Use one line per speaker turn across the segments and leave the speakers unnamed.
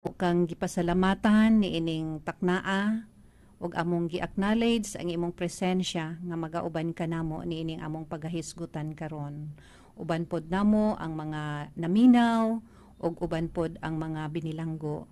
Kang gipasalamatan niining taknaa ug among gi-acknowledge ang imong presensya nga magauban kanamo niining among pagahisgutan karon. Uban pod namo ang mga naminaw ug uban pod ang mga binilanggo.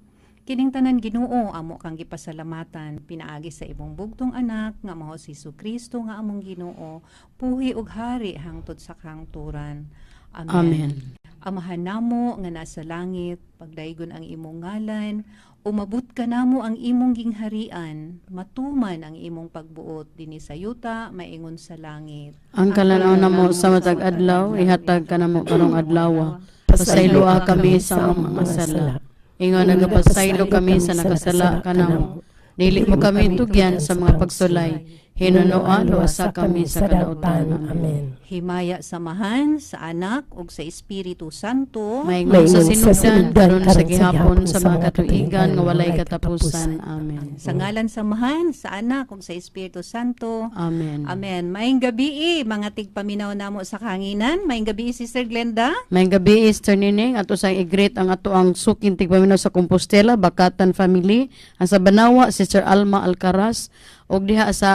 Kining tanan, Ginoo, amo kang gipasalamatan pinaagi sa imong bugtong anak nga mao si Kristo nga among Ginoo, puhi ug hari hangtod sa kahangturan. Amen.
Amen.
Amahan namo nga nasa langit, pagdaygon ang imong ngalan, umabot kanamo ang imong gingharian, matuman ang imong pagbuot dinhi sa yuta maingon sa langit.
Ang kalanaw namo sa matag adlaw, ihatag kanamo karong adlaw. Pasayloa kami sa among mga sala, ingon nagapasaylo kami sa nakasala kanamo. Dili mo kami tugyan sa mga pagsulay. Hinunoa, luwasa kami sa kadautan. Amen.
Amen.
Himaya sa Amahan, sa Anak ug sa Espiritu Santo.
Maingon sa sinugdan, karon sa gihapon, sa mga katuigan nga walay katapusan. Amen.
Sa ngalan sa Amahan, sa Anak ug sa Espiritu Santo.
Amen.
Amen. Maayong gabii, mga tigpaminaw namo sa kahanginan. Maayong gabii, Sister Glenda.
Maayong gabii, Sister Nining, ato sang i-greet ang ato ang suking tigpaminaw sa Compostela, Bakatan family, ang sa Banawa, Sister Alma Alcaraz, ug diha sa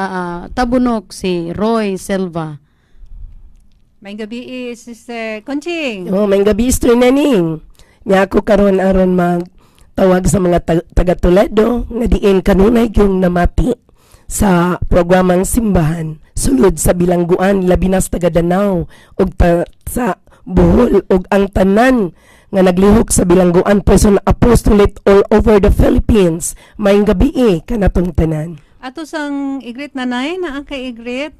Tabunok si Roy Silva.
Maayong gabii, Sister Conching.
Oh, maayong gabii, Sister Naning. Nya ako karon aron magtawag sa mga taga Toledo nga diin kanunay yung namati sa programang simbahan sulod sa bilangguan, labi na sa taga Danao ug sa Bohol ug ang tanan nga naglihok sa bilangguan, Prison Apostolate all over the Philippines. Maayong gabii kanatong tanan.
Ato sang i-greet, Nanay, naa kay i-greet.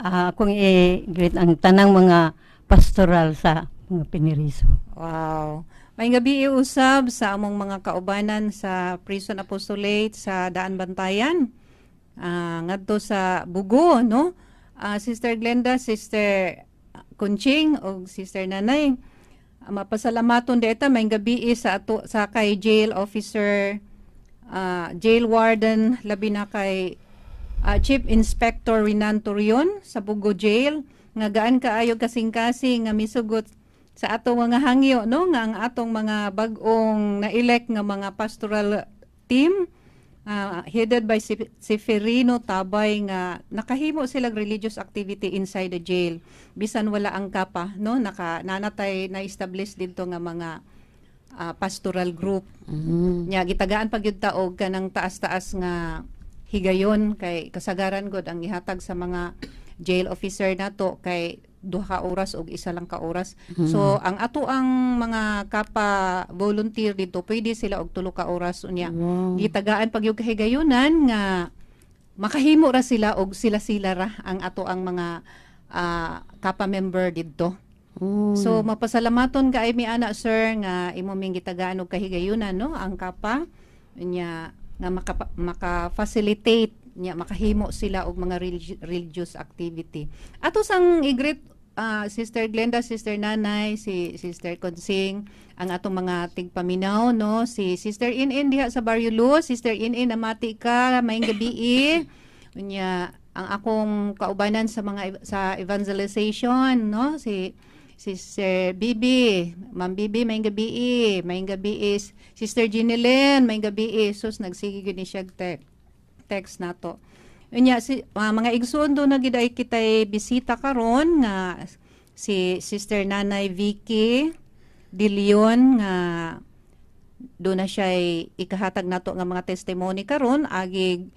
Akong i-greet ang tanang mga pastoral sa mga Piniriso.
Wow. Maayong gabii usab sa among mga kaubanan sa Prison Apostolate sa Daan Bantayan, ngadto sa Bugo, no? Sister Glenda, Sister Kunching ug Sister Nanay. Mapasalamaton ta maayong gabii sa ato sa kay jail officer, jail warden, labi na kay Chief Inspector Renan Turion sa Bugo Jail nga gaan kaayo kasing-kasing nga misugot sa atong mga hangyo, no, nga ang atong mga bag-ong na-elect nga mga pastoral team headed by si Seferino Tabay nga nakahimo silang religious activity inside the jail bisan wala ang kapa, no, naka nanatay na-establish didto nga mga pastoral group. Nya gitagaan pag gyud ta og kanang taas-taas nga higayon kay kasagaran gud ang gihatag sa mga jail officer nato kay 2 ka oras og 1 lang ka oras. So ang ato ang mga kapa volunteer dito, pwede sila og 3 ka oras unya. Gitagaan pag yung kahigayunan nga makahimo ra sila og sila-sila ra ang ato ang mga kapa member didto. So mapasalamaton kay mi ana, sir, nga imo ming gitagaan og kahigayunan, no, ang kapa nya nga maka facilitate nya makahimo sila og mga religious activity. Ato sang i-greet, Sister Glenda, Sister Nanay, si Sister Consing, ang atong mga tigpaminaw, no, si Sister In-In diha sa Barrio Luz. Sister In-In, namati ka, maayong gabii. Unya ang akong kaubanan sa mga sa evangelization, no, si Sister Bibi, Ma'am Bibi, maayong gabii, maayong gabii. Sister Ginelen, maayong gabii. Sus, nagsige gyud ni siya text nato. Unya si mga igsoon, do na gid ay kitay bisita karon nga si Sister Nanay Vicky De Leon nga do na siya ikahatag nato nga mga testimony karon agig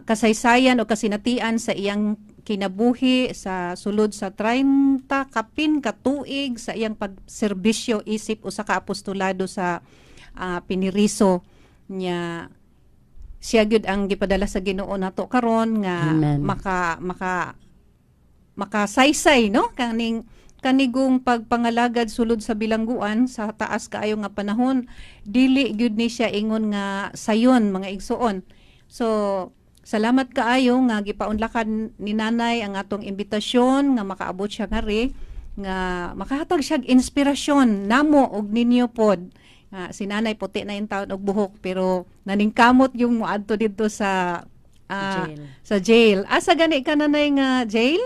kasaysayan o kasinatian sa iyang kinabuhi sa sulod sa 30 kapin katuig sa iyang pagserbisyo isip usa ka apostolado sa Piniriso. Nya siya gyud ang gipadala sa Ginoo nato karon nga
Amen.
Maka maka makasaysay, no, kaning kanigong pagpangalagad sulod sa bilangguan sa taas kaayo nga panahon. Dili gyud ni siya ingon nga sayon, mga igsuon. So salamat kaayo nga gipaunlakan ni Nanay ang atong imbitasyon nga makaabot siya ngari nga makahatag siya og inspirasyon namo og ninyo pod. Nga si Nanay puti na yung taon og buhok pero naningkamot yung moadto didto sa
Jail.
Sa jail. Asa gani ka, Nanay, nga jail?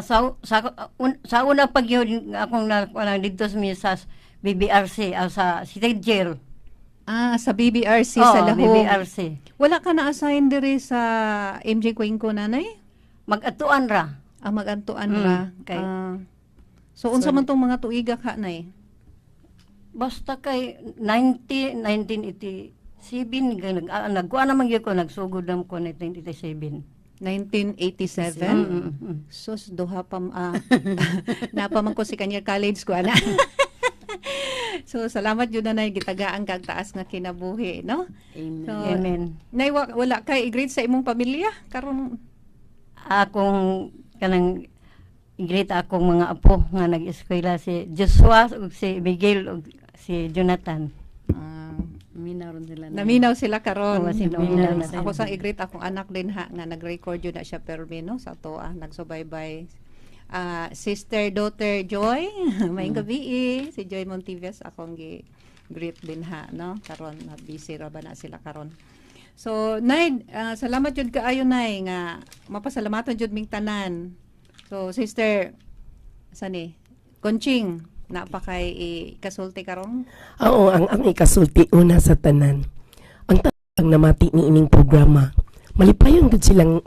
Sa una pag yun akong na, dito sa mi sa BBRC, sa City Jail.
Ah, sa BBRC sa
Oo,
Lahog.
BBRC.
Wala ka na-assign diri sa MJ Cuenco, nanay?
Mag-atuan ra.
Ah, mag-antuan ra.
Kay
Ah, so, unsa man tong mga tuiga ka, nay?
Basta kay 90 1987 nagkuan naman gyud ko, nagsugod naman ko 1987.
1987?
Mm.
Sus, duha pa, napa man ko si kanya college ko, ana. So, salamat yun, nanay, gitagaan kag taas nga kinabuhi, no?
Amen.
So,
Amen.
Nay, wala kay i-greet sa imong pamilya karon?
Akong kanang i-greet akong mga apo nga nag-eskwela, si Joshua ug si Miguel ug si Jonathan.
Ah,
Minaw ron sila, Nay.
Naminaw sila karon.
Oo, sila naminaw na.
Ako sang i-greet akong anak din ha nga nag-record yun na siya permi, no, sa atoa nagsubaybay. Ah, sister daughter Joy, maayong gabi eh. Si Joy Montives akong gi greet din ha, no, karon na busy ra ba na sila karon. So, Nay, salamat jud kaayo, Nay, nga mapasalamatan jud ming tanan. So, Sister sani Conching, na pa kay kasulti karon?
Oo, ang ikasulti una sa tanan. Ang tanang namati ni ining programa, malipayon gud silang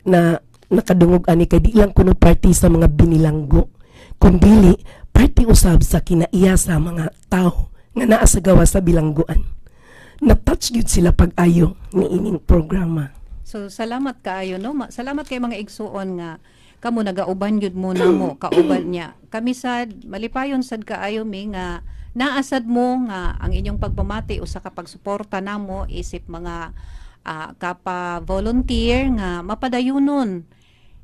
na nakadungog ani kay di lang kuno party sa mga binilanggo, kundili party usab sa kinaiya sa mga tao nga naa sa gawas sa bilangguan. Na-touch gyud sila pag-ayo ni ining programa.
So salamat kaayo, no. Salamat kay mga igsuon nga kamo nagauban gyud mo namo, kauban niya. Kami sad malipayon sad kaayo mi nga naasad mo nga ang inyong pagpamati usa ka pagsuporta namo isip mga kapa volunteer nga mapadayunon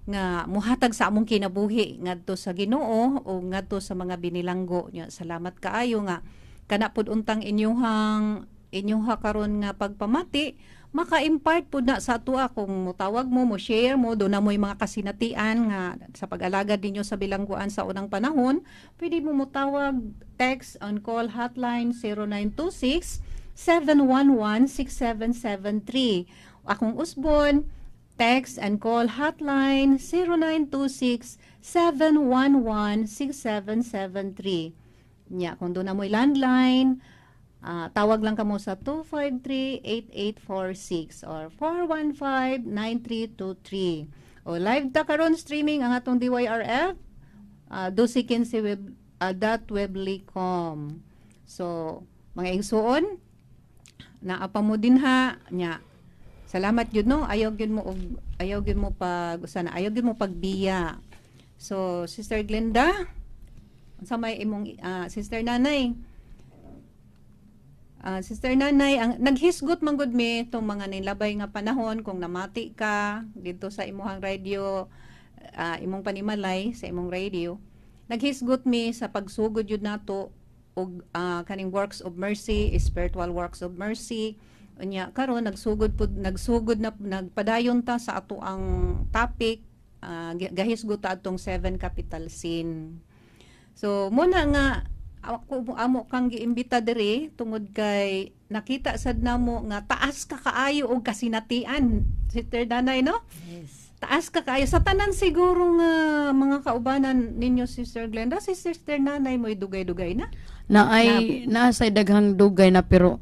nga muhatag sa among kinabuhi ngadto sa Ginoo o ngadto sa mga binilanggo nya. Salamat kaayo nga kana pud untang inyuhang inyuha karon nga pagpamati maka-impart pud na sa atua kung motawag mo, mo share mo, do na mo'y mga kasinatian nga sa pag-alagad ninyo sa bilangguan sa unang panahon, pwede mo motawag, text on call hotline 0926 711 6773. Akong usbon, text and call hotline 0926 711 6773. Nya, kung doon na mo'y landline, tawag lang kamo sa 253-8846 or 415-9323. O live ta karon streaming ang atong DYRF, 12.15 web, .weebly.com. So, mga igsuon, naa pa mo din ha nya. Salamat jud, no. Ayaw gyud mo pag sana, ayaw gyud mo pagbiya. So, Sister Glenda, unsa may imong Sister Nanay? Sister Nanay, ang naghisgot man gud mi tong mga nilabay nga panahon kung namati ka dito sa imuhang radio, imong panimalay sa imong radio. Naghisgot mi sa pagsugod yun nato og kaning works of mercy, spiritual works of mercy. Unya karon nagsugod pud, nagsugod na, nagpadayon ta sa ato ang topic, gahisgot ta atong seven capital sin. So muna nga ako amo kang giimbita diri tungod kay nakita sad namo nga taas ka kaayo og kasinatian, Sister Danay, no?
Yes.
Taas ka kaayo sa tanan siguro nga mga kaubanan ninyo, Sister Glenda, si Sister Nanay mo'y dugay-dugay na.
Na ay naa say daghang dugay na, pero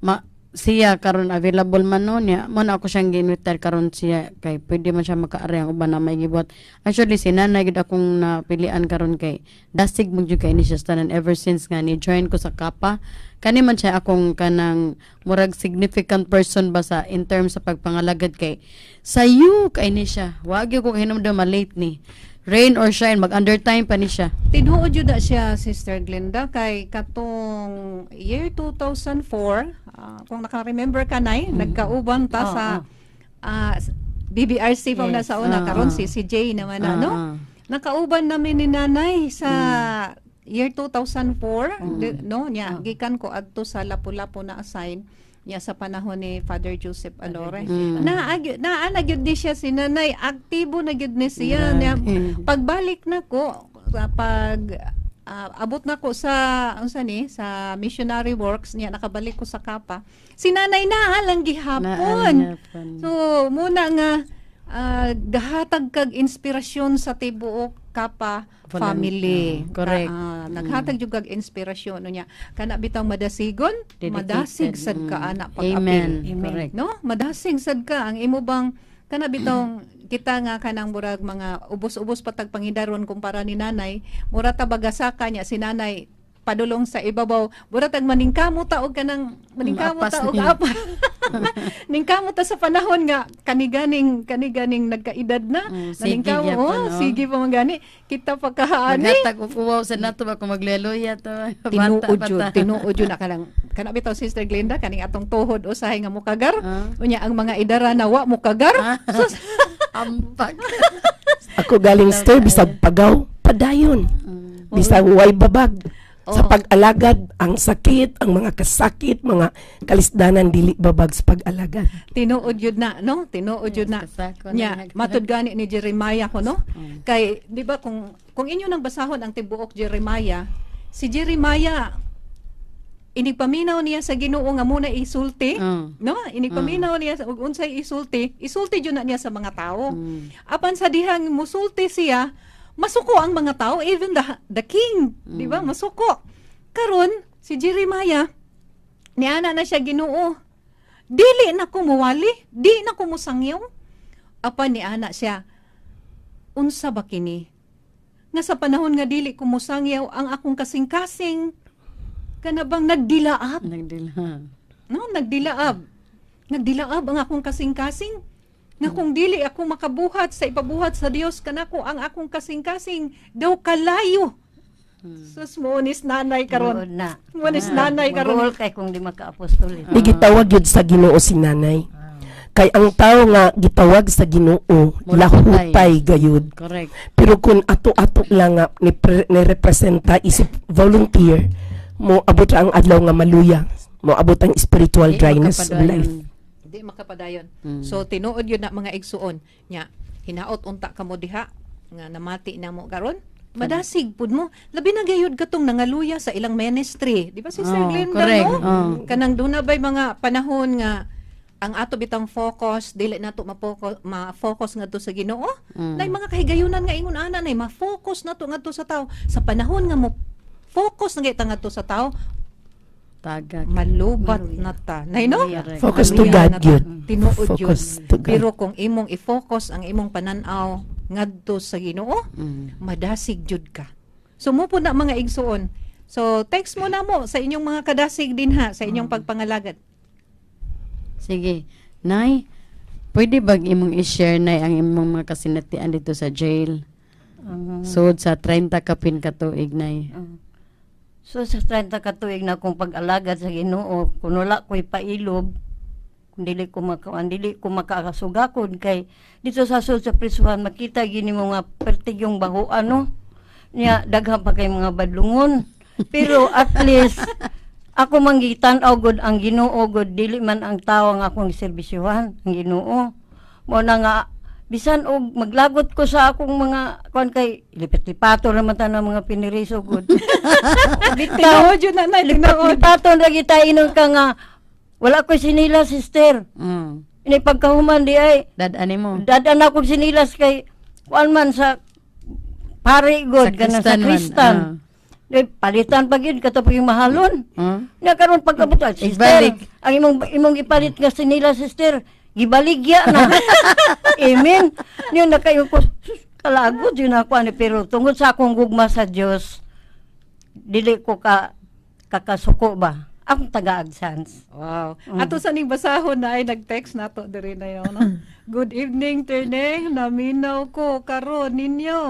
ma siya karon available man no niya mo na ako siyang giinvitar karon siya kay pwede man siya makaari ang uban na may gibuhat. Actually, si nanay gid akong napilian karon kay dasig mo jud kay ni siya sa tanan ever since nga ni join ko sa Kapa. Kani man siya akong kanang murag significant person ba sa in terms sa pagpangalagad kay sayo kay ni siya. Wa gyud ko kahinumdum ma-late ni, rain or shine, mag undertime pa ni siya.
Tinuod jud na siya, Sister Glenda, kay katong year 2004, kung naka-remember ka, nay, nagkauban ta sa BBRC pa na sa una, karon si CJ naman na, no? Nakauban namin ni Nanay sa year 2004, no, nya gikan ko adto sa Lapu-Lapu na assign niya sa panahon ni Father Joseph Alore. Na naa na gyud ni siya si Nanay, aktibo na gyud ni siya. Nya, pagbalik na ko sa pag abot na ko sa unsa ni sa missionary works niya, nakabalik ko sa Kapa. Si Nanay naa lang gihapon.
Naa lang gihapon.
So muna nga Gahatag kag inspirasyon sa tibuok Kapa family.
Correct.
Naghatag jud kag inspirasyon unya. Kana bitang madasigon,
Dedicated.
Madasig sad ka ana pag-apil.
Amen.
Amen.
Correct.
No? Madasig sad ka ang imo bang kana bitong kita nga kanang murag mga ubos-ubos patag pangidaron kumpara ni nanay, mura ta bagasaka niya si nanay padulong sa ibabaw, mura tag maningkamo ta og kanang maningkamo
Apas
ta og
niya.
Apa. Ningkamo ta sa panahon nga kaniganing kaniganing nagkaedad na.
Sige
Naningkamo,
gyapon,
oh,
oh.
sige pa man gani. Kita pa kaani.
Maghatag og uwaw sa nato ba kung magleluya to.
Tinuod
Bata
jud,
pa ta.
Tinuod jud na kanang kana bitaw, Sister Glenda, kaning atong tuhod usahay nga mukagar.
Ah.
Unya ang mga idara na wa mukagar. Sus,
Ambag.
Ako galing, sir, bisag pagaw, padayon. Bisag way babag. Sa pag-alagad, ang sakit, ang mga kasakit, mga kalisdanan, dili babag sa pag-alagad.
Tinuod jud na, no? Tinuod jud na.
Yes, kasako na
Nya,
nag-
matud gani ni Jeremiah ko, no? Kay di ba kung inyo nang basahon ang tibuok Jeremiah, si Jeremiah inigpaminaw niya sa Ginoo nga muna isulti, no? Inigpaminaw niya sa ug unsay isulti, isulti jud na niya sa mga tao. Apan sa dihang musulti siya, masuko ang mga tao, even the king, di ba? Masuko. Karon si Jeremiah niana na siya Ginoo. Dili na ko muwali, di na ko musangyaw. Apan niana siya, unsa ba kini? Nga sa panahon nga dili ko musangyaw ang akong kasing-kasing kana bang nagdilaab?
Nagdila.
No, nagdilaab. Nagdilaab ang akong kasing-kasing. Nga kung dili ako makabuhat sa ipabuhat sa Dios kanako ang akong kasing-kasing daw kalayo. Sus, mo nis nanay karon.
Tinuod na.
Mo nis nanay karon.
Maguol kay kung di maka-apostol.
Di gitawag yun sa Ginoo si nanay. Kay ang tao nga gitawag sa Ginoo,
Mulahutay.
lahutay gayud.
Correct.
Pero kung ato-ato lang nga ni representa isip volunteer, mo abot ra ang adlaw nga maluya, mo abot ang spiritual
Di
dryness of
makapadayon.
life.
Di makapadayon. So tinuod yun na, mga igsuon. Nya, hinaot unta kamo diha nga namati na mo karon. Madasig pud mo. Labi na gayud katong nangaluya sa ilang ministry. Di ba, Sister
Oh,
Glenda,
correct.
no?
Oh.
Kanang duna bay mga panahon nga ang ato bitang focus dili nato ma-focus, ma-focus ngadto sa Ginoo. Nay mga kahigayunan nga ingon ana nay ma-focus nato ngadto sa tao. Sa panahon nga mo focus na gyud ta ngadto sa tao,
Tagak.
malubat na ta. Nay, no?
Correct.
Focus to
Maluya
God
na ta.
yun.
Tinuod yun.
Focus to God.
Pero kung imong i-focus ang imong pananaw ngadto sa Ginoo, madasig jud ka. So mo po na, mga igsuon. So text mo na mo sa inyong mga kadasig din ha sa inyong pagpangalagad.
Sige. Nay, pwede bag imong i-share, Nay, ang imong mga kasinatian dito sa jail? Sud sa 30 kapin ka tuig, Nay.
So sa 30 ka tuig na akong pag-alagad sa Ginoo, kung wala ko'y pailob, kung dili ko maka dili ko makakasugakon kay dito sa sud sa prisuhan makita gini mo nga pertig yung bahuan, no. Nya daghan pa kay mga badlungon. Pero at least ako man gitan-aw gud ang Ginoo gud, dili man ang tawo ang akong serbisyuhan, ang Ginoo. Mo na nga bisan og maglagot ko sa akong mga kuan kay lipat-lipato naman ta ng mga piniriso gud.
Tinuod yun na, Nay, tinuod.
Lipat-lipaton lagi tayo inon ka nga wala ko sinilas, sister. Ini pagkahuman di ay
Dad-an mo.
dadan ako sinilas kay kuan man sa pare god
Sa
kana sa
Kristan man,
Kristan.
ah.
Di, palitan pa gyud kato pag mahalon. Na karon pagkabot, ah, sister,
Ibalik.
ang imong imong ipalit nga sinila, sister, gibaligya na. Amen. Niyo na kayo ko sus, kalagot yun ako ani, pero tungod sa akong gugma sa Dios dili ko ka kakasuko ba. Akong taga-agsans.
Wow. Ato sa ning basahon na ay nag-text nato diri na yun, no? Good evening, Terneng. Naminaw ko karon ninyo.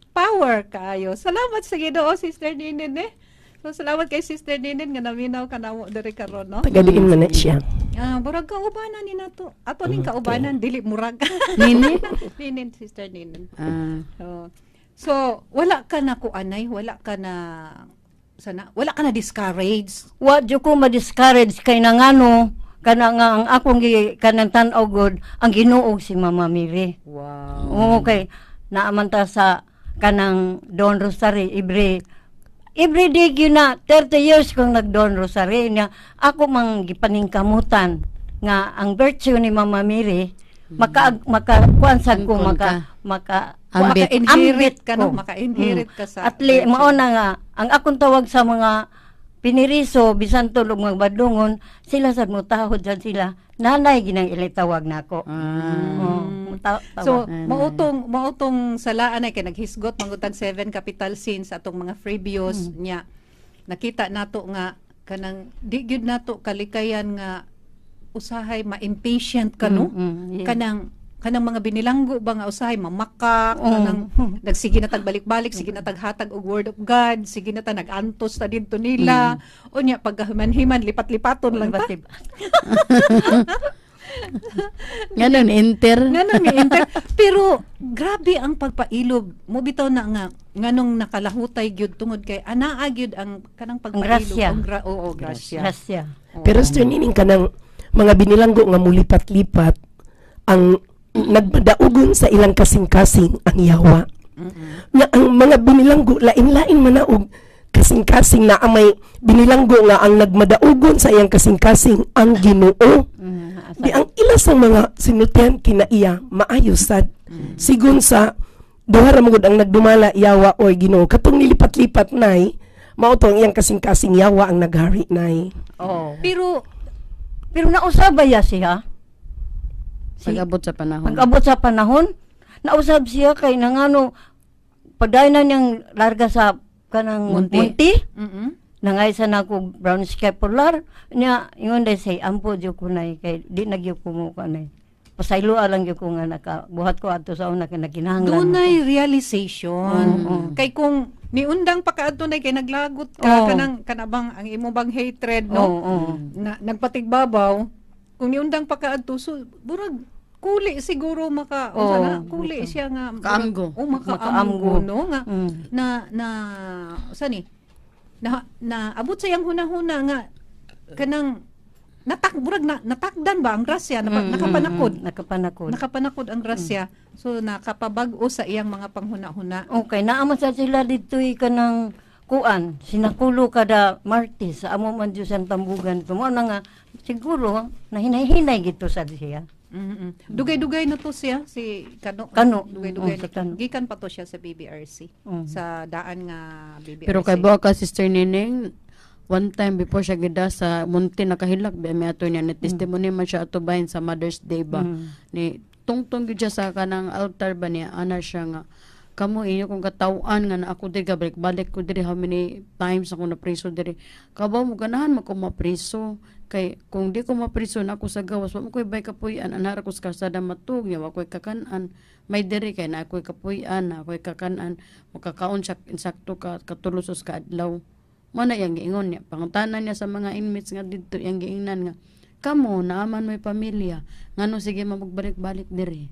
Power kaayo. Salamat sa Ginoo, Sister Ninin eh. So salamat kay Sister Ninin nga naminaw ka namo diri karon, no?
Tagadiin man na siya.
Ah, murag kaubanan ni nato. Ato ning kaubanan dili murag.
Nini?
Ninin, Sister Ninin.
Ah.
So, wala ka na kuanay, wala ka na sana, wala ka na discourage.
Wa jud ko ma-discourage kay nangano kana nga ang akong gi kanang tan-aw gud ang Ginoo si Mama Mary.
Wow.
Oo, kay naaman ta sa kanang Dawn Rosary every day gyud na 30 years kong nag Dawn Rosary niya ako mang gipaningkamutan nga ang virtue ni Mama Mary. Maka kuan sad ko
Angkon
maka
ka.
maka
Ambit.
Maka-inherit ka, no?
Ko.
Maka-inherit ka sa
At least mao na nga ang akong tawag sa mga piniriso bisan tulog mga badlongon sila sad mo tahod sad sila nanay ginang ilay tawag nako. Oh,
So,
tawag.
mautong salaan ay kay naghisgot mangutag seven capital sins atong mga freebios niya. Nakita nato nga kanang di gyud nato kalikayan nga usahay ma-impatient ka, no?
Yeah.
Kanang mga binilanggo ba nga usahay mamakak, kanang nagsige na tag balik-balik, sige na taghatag og word of God, sige na ta nag-antos ta didto nila. Unya pagkahiman-himan lipat-lipaton lang ta.
Lipat-lipat.
Nganon enter.
Ngano ni enter. Pero grabe ang pagpailob mo bitaw na nga nganong nakalahutay gyud tungod kay anaa gyud ang kanang pagpailob.
Grasya.
Ang oo, grasya.
Grasya.
Oo.
Pero Sister Nining, kanang mga binilanggo nga mulipat-lipat ang nagpadaugon sa ilang kasing-kasing ang yawa. Nga ang mga binilanggo lain-lain man na og kasing-kasing na ang may binilanggo nga ang nagmadaugon sa iyang kasing-kasing ang Ginoo. Di ang ila sa mga sinultian kinaiya maayo sad. Sigon sa duha ra man gud ang nagdumala, yawa or Ginoo. Katong nilipat-lipat nay, mao to ang iyang kasing-kasing, yawa ang naghari nay.
Oh.
Pero
Pero nausab ba ya siya?
Pag-abot sa panahon.
Pag-abot sa panahon, nausab siya kay nangano padayon na niyang larga sa kanang
Munti.
munti. Nangay sa nako brown scapular niya, ingon day say ampo jud ko nay kay di na gyud ko mo kanay. Pasaylo lang gyud ko nga nakabuhat ko adto sa una kay nagkinahanglan.
Dunay realization.
Oo.
Kay kung niundang pa kaadto nay kay naglagot ka, kanang kanabang ang imo bang hatred, no?
Oo.
Na nagpatigbabaw kung niundang pa kaadto, so burag kuli siguro maka unsa na kuli siya nga
Makaamgo.
Oh, makaamgo,
Makaamgo.
no, nga na na usa ni na na abot sa iyang hunahuna nga kanang natak burag na, natakdan ba ang grasya, nakapanakod.
Nakapanakod.
Nakapanakod ang grasya, so nakapabag-o sa iyang mga panghuna-huna.
Okay, naama sa sila dito kanang kuan, sinakulo kada Martes sa amo man Diyos ang tambugan. Tumo na nga siguro na hinay-hinay gito sa siya.
Dugay-dugay na to siya si Kano.
Kano.
Dugay-dugay
Mm,
na
si
to.
Kano.
Gikan pa to siya sa BBRC. Sa daan nga BBRC.
Pero kay buwa ka, Sister Nining, one time before siya gida sa munti nakahilak ba mi ato niya ni testimony man siya ato bahin sa Mother's Day ba. Ni tungtong gyud siya sa kanang altar ba niya ana siya nga kamo inyo kong katawan nga na ako diri balik ko diri, how many times ako na preso diri, kabaw mo ganahan mo ko mapriso kay kung di ko mapriso na ako sa gawas wa mo koy bay kapuy-an, anara ko sa kalsada matug nya wa koy kakan-an, may diri kay na ako'y kapuy-an, na ako'y kakan-an, makakaon siya insakto ka katulos ka adlaw. Mo na iyang giingon niya, pangutana niya sa mga inmates nga didto, iyang giingnan nga kamo naaman may pamilya, ngano sige magbalik-balik diri?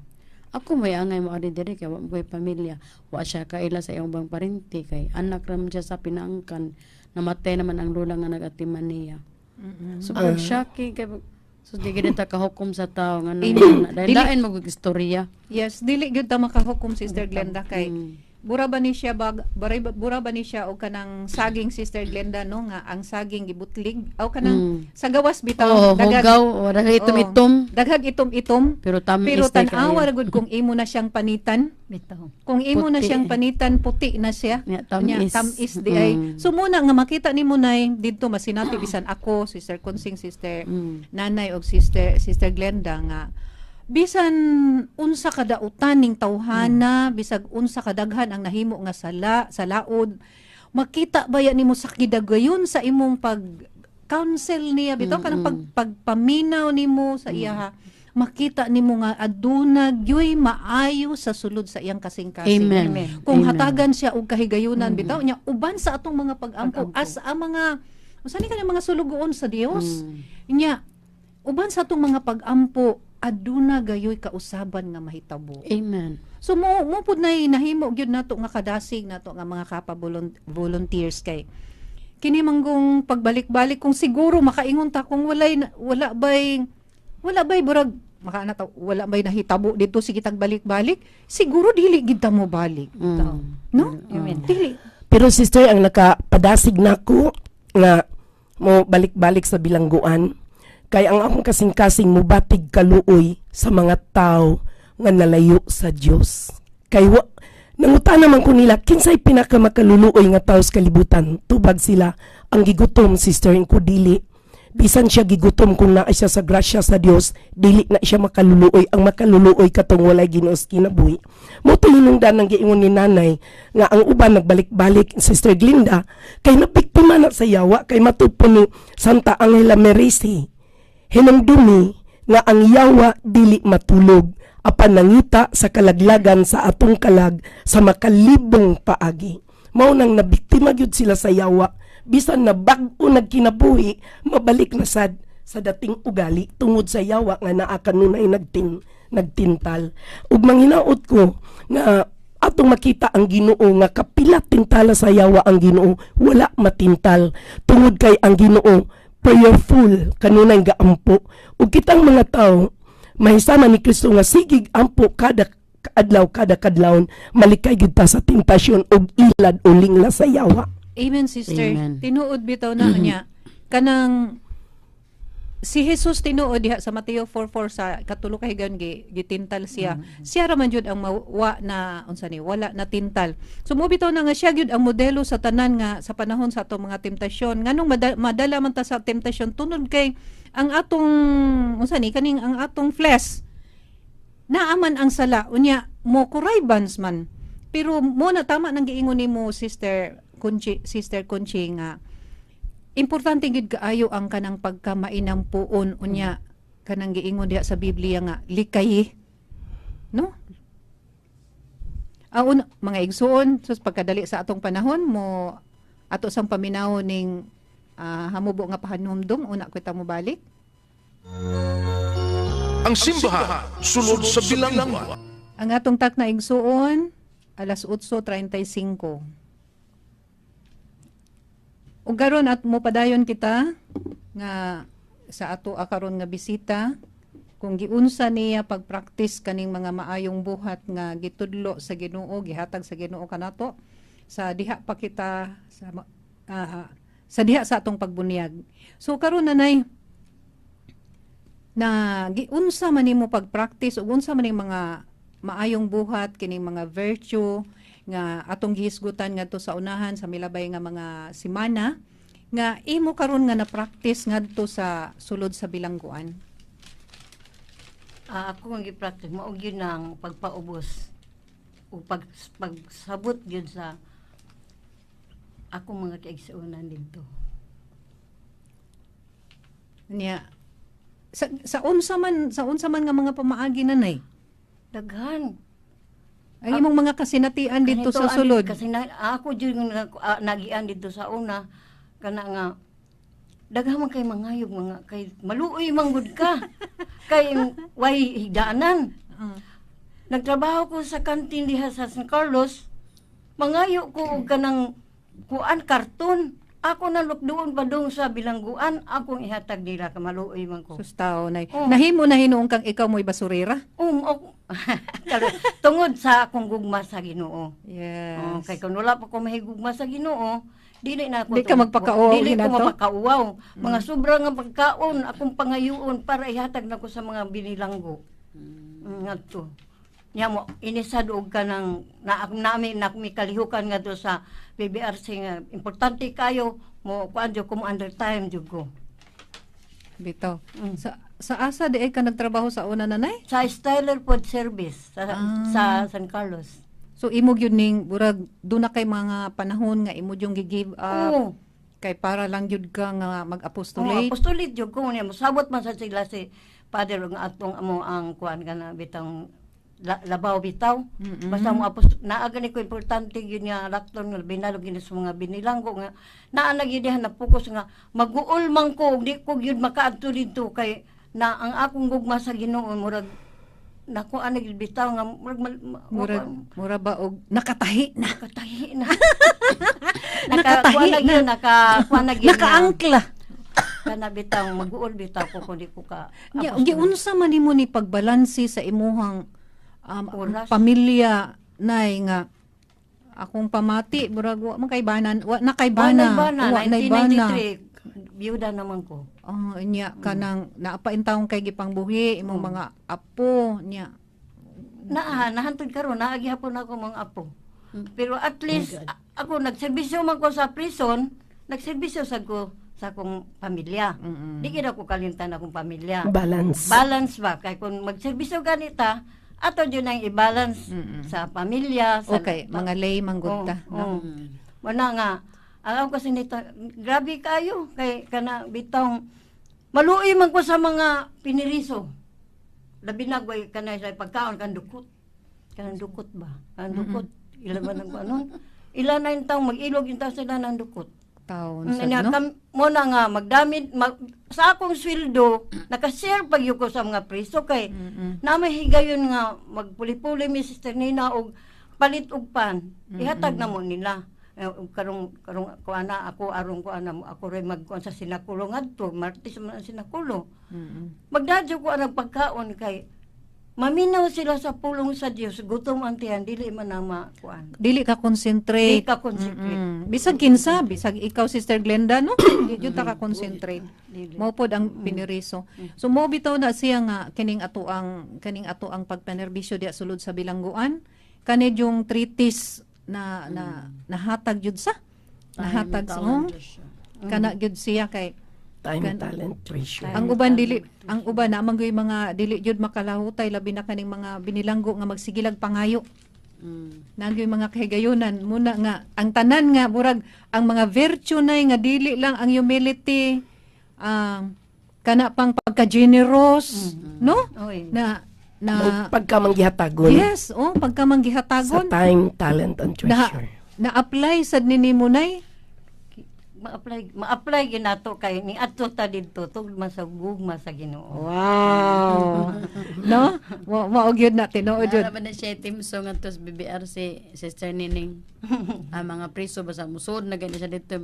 Ako may angay mo ari diri kay wa mo ko'y pamilya. Wa siya kaila sa iyong bang parente kay anak ra man siya sa pinaangkan, namatay naman ang lola nga nag-atiman niya. Super shocking kay so di gid ta kahukom sa tao nga
Amen.
dahil lain mag istorya.
Yes, dili gyud ta makahukom, Sister Glenda, kay bura ba ni siya bag baray bura ba ni siya og kanang saging, Sister Glenda, no, nga ang saging gibutlig aw kanang sa gawas bitaw.
Oh, hugaw, wala itom-itom.
Daghag itom-itom.
Pero tamis
Pero
day
tan-awa
kaayo.
ra gud kung imo na siyang panitan.
Bitaw.
Kung imo na
Puti.
siyang panitan, puti na siya.
Nya, tamis.
Nya, tamis di ay. So muna nga makita nimo nay didto masinati bisan ako, Sister Consing, Sister Nanay og Sister Glenda nga bisan unsa kadautan ning tawhana, bisag unsa kadaghan ang nahimo nga sala sa laod, makita ba ya nimo sa kidagayon sa imong pag counsel niya bitaw kanang pagpaminaw nimo sa iya, makita nimo nga aduna gyoy maayo sa sulod sa iyang kasing-kasing.
Amen.
Amen.
Kung
Amen.
hatagan siya og kahigayunan bitaw niya uban sa atong mga pag-ampo as ang mga usa ni kanang mga sulugoon sa Dios. Nya uban sa atong mga pag-ampo aduna gayoy kausaban nga mahitabo.
Amen.
So mo pud nay nahimo gyud nato nga kadasig nato nga mga kapa volunteers kay kini manggong pagbalik-balik kung siguro makaingon ta kung walay wala bay burag makaana ta wala bay nahitabo dito sige tag balik-balik siguro dili gid ta mo balik. No?
Amen.
Dili.
Pero sister, ang nakapadasig nako nga mo balik-balik sa bilangguan Kay ang akong kasing-kasing mubatig kaluoy sa mga tao nga nalayo sa Dios. Kay wa nangutana man ko nila kinsay pinakamakaluluoy nga tao sa kalibutan. Tubag sila ang gigutom, sister, ko dili. Bisan siya gigutom, kung naa siya sa grasya sa Dios, dili na siya makaluluoy. Ang makaluluoy katong walay Ginoo sa kinabuhi. Mo to hinungdan ang giingon ni nanay nga ang uban nagbalik-balik, Sister Glinda, kay nabiktima na sa yawa. Kay matud po ni Santa Angela Merici, hinumdumi nga ang yawa dili matulog apan nangita sa kalaglagan sa atong kalag sa makalibong paagi. Mao nang nabiktima gyud sila sa yawa. Bisan na bag-o nagkinabuhi, mabalik na sad sa dating ugali tungod sa yawa nga naa kanunay nagtintal. Ug manghinaot ko nga atong makita ang Ginoo nga kapila tintala sa yawa ang Ginoo, wala matintal, tungod kay ang Ginoo prayerful, kanunay gaampo. Ug kitang mga tao mahisama ni Kristo nga sigig ampo kada adlaw, kada kadlawon, malikay gyud ta sa tentasyon ug ilad o lingla sa yawa.
Amen, sister.
Amen.
Tinuod bitaw na niya. Kanang si Jesus, tinuod diha sa Mateo 4:4 sa katulo ka higayon gitintal siya. Siya ra man jud ang mawa na unsa ni, wala na tintal. So mo bitaw na nga siya gyud ang modelo sa tanan nga sa panahon sa atong mga temptasyon. Nganong madala man ta sa temptasyon? Tunod kay ang atong unsa ni, kaning ang atong flesh, naaman ang sala, unya mo connivance man. Pero mo na tama nang giingon nimo, Sister Conchi, Sister Conchi, nga importante gid kaayo ang kanang pagkamainampuon. Unya kanang giingon diha sa Biblia nga likayi, no? Aon, mga igsuon, sus, pagkadali sa atong panahon mo, ato sang paminaw ning hamubo nga pahanumdum, una kita mo balik.
Ang simbahan sulod sa bilangguan.
Ang atong takna, igsuon, alas 8:35. Ug karon at mo padayon kita nga sa ato karon nga bisita kung giunsa niya pagpractice kaning mga maayong buhat nga gitudlo sa Ginoo, gihatag sa Ginoo kanato sa diha pa kita sa diha sa atong pagbunyag. So karon, nanay, na giunsa man nimo pag-practice ug unsa man ning mga maayong buhat, kining mga virtue nga atong gihisgutan ngadto sa unahan sa milabay nga mga semana, nga imo karon nga na-practice ngadto sa sulod sa bilangguan?
Ako ang gi-practice mao gyud ang pagpaubos o pagsabot gyud sa akong mga kaigsuonan didto.
Niya sa unsa man nga mga pamaagi, nanay?
Daghan.
Ang imong mga kasinatian dito
Kanito,
sa sulod.
Kasi na, ako jud nga nagian dito sa una kana nga daghan man kay mangayog, mga kay maluoy man gud ka kay way higdaanan. Nagtrabaho ko sa kantin diha sa San Carlos, mangayo ko og kanang kuan, karton. Ako na doon pa dong sa bilangguan, akong ihatag nila ka maluoy man ko.
Sus, tao, nay.
Oh.
Nahimo na hinuon kang ikaw mo'y basurera?
Tungod sa akong gugma sa Ginoo.
Yes.
Oh, kay kung wala pa ko mahigugma sa Ginoo, dili na ako
Di ka magpakauwaw
dili ko
hinato?
mapakauwaw. Mga sobra nga pagkaon akong pangayuon para ihatag nako sa mga binilanggo. Ngadto. Nya mo inisad og kanang na nami na mi kalihukan ngadto sa PBRC nga importante kayo mo kuan jud ko, mo under time jud ko.
Bitaw. Sa asa di ay ka nagtrabaho sa una, nanay?
Sa Styler Food Service sa, sa San Carlos.
So imo gyud ning burag duna kay mga panahon nga imo yung gi-give up
Oo.
kay para lang gyud ka nga
Oo,
mag-apostolate.
apostolate jud ko niya. Mosabot man sa sila si Father nga atong amo ang kuan kana bitang labaw bitaw. Basta mo naa gani ko importante gyud nga lakton nga binalog gyud sa mga binilanggo nga naa na gyud diha na focus nga maguol man ko ug di ko gyud makaadto didto kay na ang akong gugma sa Ginoo murag nako ana gyud bitaw nga murag
Murag mura ba og nakatahi na.
Nakatahi na.
Nakatahi
kuan na
na.
gyud, naka kuan na gyud nga.
Nakaangkla.
Kana bitaw maguol bitaw ko kung di ko ka
Nya
apostolate.
giunsa man nimo ni pagbalanse sa imuhang
Oras.
pamilya, nay, nga akong pamati murag wa man kay bana, wa na kay bana,
Wa nay bana,
wa nay bana.
1993. Biyuda naman ko.
Oh, nya kanang naa pa intawon kay gipangbuhi imong mga apo nya.
Naa, nahantod karon, naa gihapon ako mga apo. Pero at least ako nagserbisyo man ko sa prison, nagserbisyo sad ko sa akong pamilya. Di gid ako kalimtan akong pamilya.
Balance.
Balance ba kay kung magserbisyo ganita, ato jud nang i-balance sa pamilya, sa
Okay, mga lay manggod ta,
Oh,
no?
oh. Wala nga alam ko sinita, grabe kayo kay kana bitong maluoy man ko sa mga piniriso. Labi na gway kana sa pagkaon kan dukot. Kanang dukot ba? Kanang dukot. Ilan ba nang anon? Ilan na yung taong mag-ilog yung taong sila ng dukot.
Taon sad,
Nya,
no?
mo na nga magdamit sa akong sweldo nakashare pag ko sa mga priso kay na may higayon nga magpuli-puli mi, Sister Nina, og palit og pan ihatag na mo nila. Eh, og karong karong kuan na ako aron kuan na ako rin magkuan sa sinakulo ngadto Martes man ang sinakulo. Magdadyo ko ang pagkaon kay maminaw sila sa pulong sa Dios, gutom ang tiyan, dili man na makuan.
Dili ka concentrate.
Dili ka concentrate.
Bisag kinsa, bisag ikaw, Sister Glenda, no? Di jud ta ka concentrate.
Dili.
Mao pod ang piniriso. So mo bitaw na siya nga kining ato ang pagpanerbisyo diya sulod sa bilangguan. Kani yung treatise na na nahatag jud sa nahatag sa oh, kana gyud siya kay
Time, talent, treasure.
Ang uban dili, ang uban na man gyud mga dili jud makalahutay, labi na kaning mga binilanggo nga magsigilag pangayo. Nagyoy mga kahigayunan muna nga ang tanan nga murag ang mga virtue na nga dili lang ang humility, kana pang pagka-generous, no?
Oy.
Na na
Pagka manggihatagon
Yes, oh, pagka
sa
manggihatagon
time, talent, and
na
treasure.
na-apply sad ni nimo, nay.
Ma-apply ma-apply ginato kay ni adto ta didto tugod man sa gugma sa Ginoo.
Wow, no, mo mao gyud na tinuod jud.
Nara ba na siya team song ato sa BBR si Sister Nining? Ang mga priso ba sa musod na gani siya dito.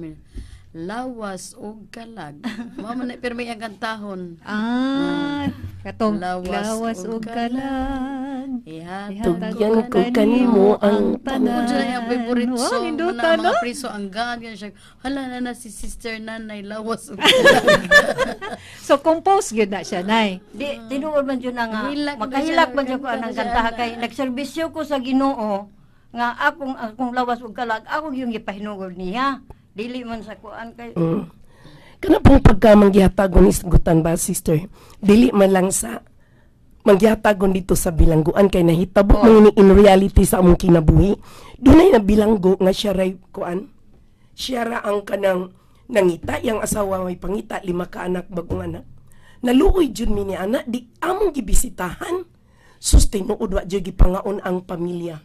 Lawas og kalag. Mao man na pirmi ang kantahon.
Ah, katong
Lawas
lawas
ug
ug kalag.
Ihatag
Tugyan ko kanimo ang
Tungkol siya ang favorite
Wow,
song.
nindota,
Muna,
no?
mga priso ang gaan. Ganyan siya. Hala na na si Sister Nanay lawas og kalag.
So compose gyud na siya, nay.
Di tinuod man jud na nga
Hilak na
makahilak
siya,
man jud ko
kanta
anang
na siya,
kantaha
ana.
kay nagserbisyo ko sa Ginoo nga akong akong lawas ug kalag ako yung gipahinungod niya. Dili man sa kuan kay
Kana pong pagka manggihatagon isgutan ba, sister, dili man lang sa manggihatagon dito sa bilangguan kay nahitabo man ini in reality sa among kinabuhi. Dunay na bilanggo nga siya ray kuan. Siya ra ang kanang nangita, yang asawa may pangita, lima ka anak, bagong anak. Naluoy jud mi ni ana, di among gibisitahan. Sus, tinuod wa jud gipangaon ang pamilya.